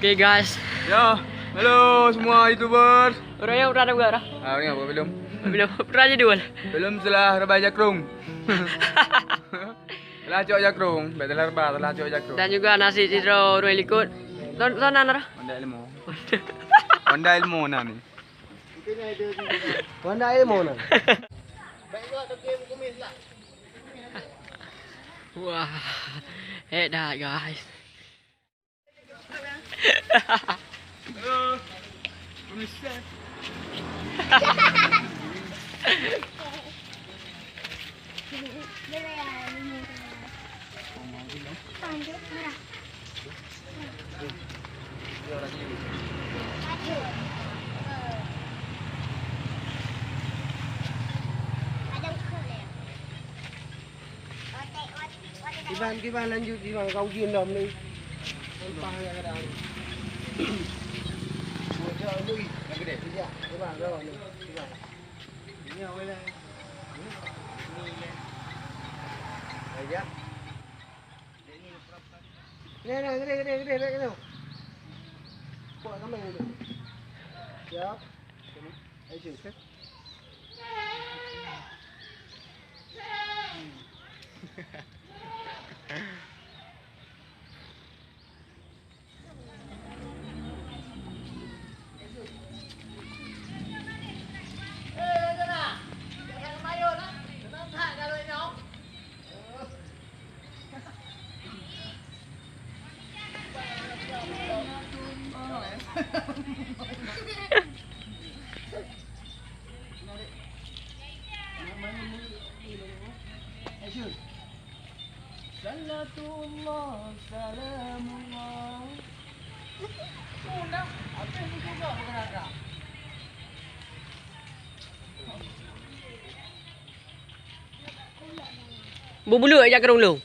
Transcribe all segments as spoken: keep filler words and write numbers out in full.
Oke guys. Yo, halo semua YouTuber. Orang yang pernah dengar? Ah, ni apa belum? Belum pernah jadi wal. Belum setelah rebai jakrong. Telah cok jakrong, baik telah rebai, telah cok jakrong. Dan juga nasi sidro urang likot. Ton ton nana. Honda ilmu. Honda ilmu nani. Honda ilmu nani. Wah, hebat guys. Kiban, kiban, lanjut, kiban, kau ujian dah, mending. Sampah ya kadang. Macam ni, nak gede. Ya, kiban, dah, ni, kiban. Ini awal lah. Ini, ini, ini. Ya. Ni, ni, gede, gede, gede, gede, gede. Kuat ramai ni. Siap. Ayo, siap. Salatullah, salamullah. Sudah, habis ni juga bergerak. Bubuluk jak ke dulu.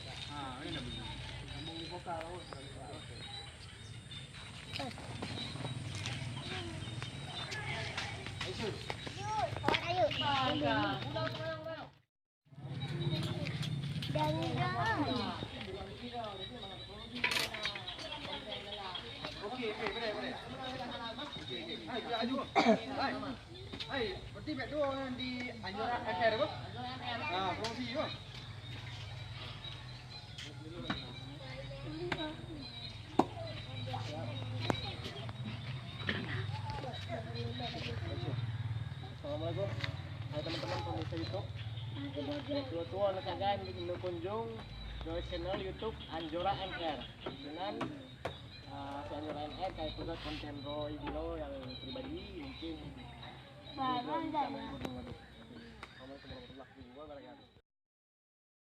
Hai, berarti bek dua orang di Anjuran F R tu? Ah, promosi tu. Assalamualaikum. Hai teman-teman pemirsa YouTube. Dua-dua nak sagai meunyo kunjung ke channel YouTube Anjuran F R. Dengan, ah, si Anjuran F R kai peugah konten Roy Dilo yang pribadi mungkin. Assalamualaikum warahmatullahi wabarakatuh.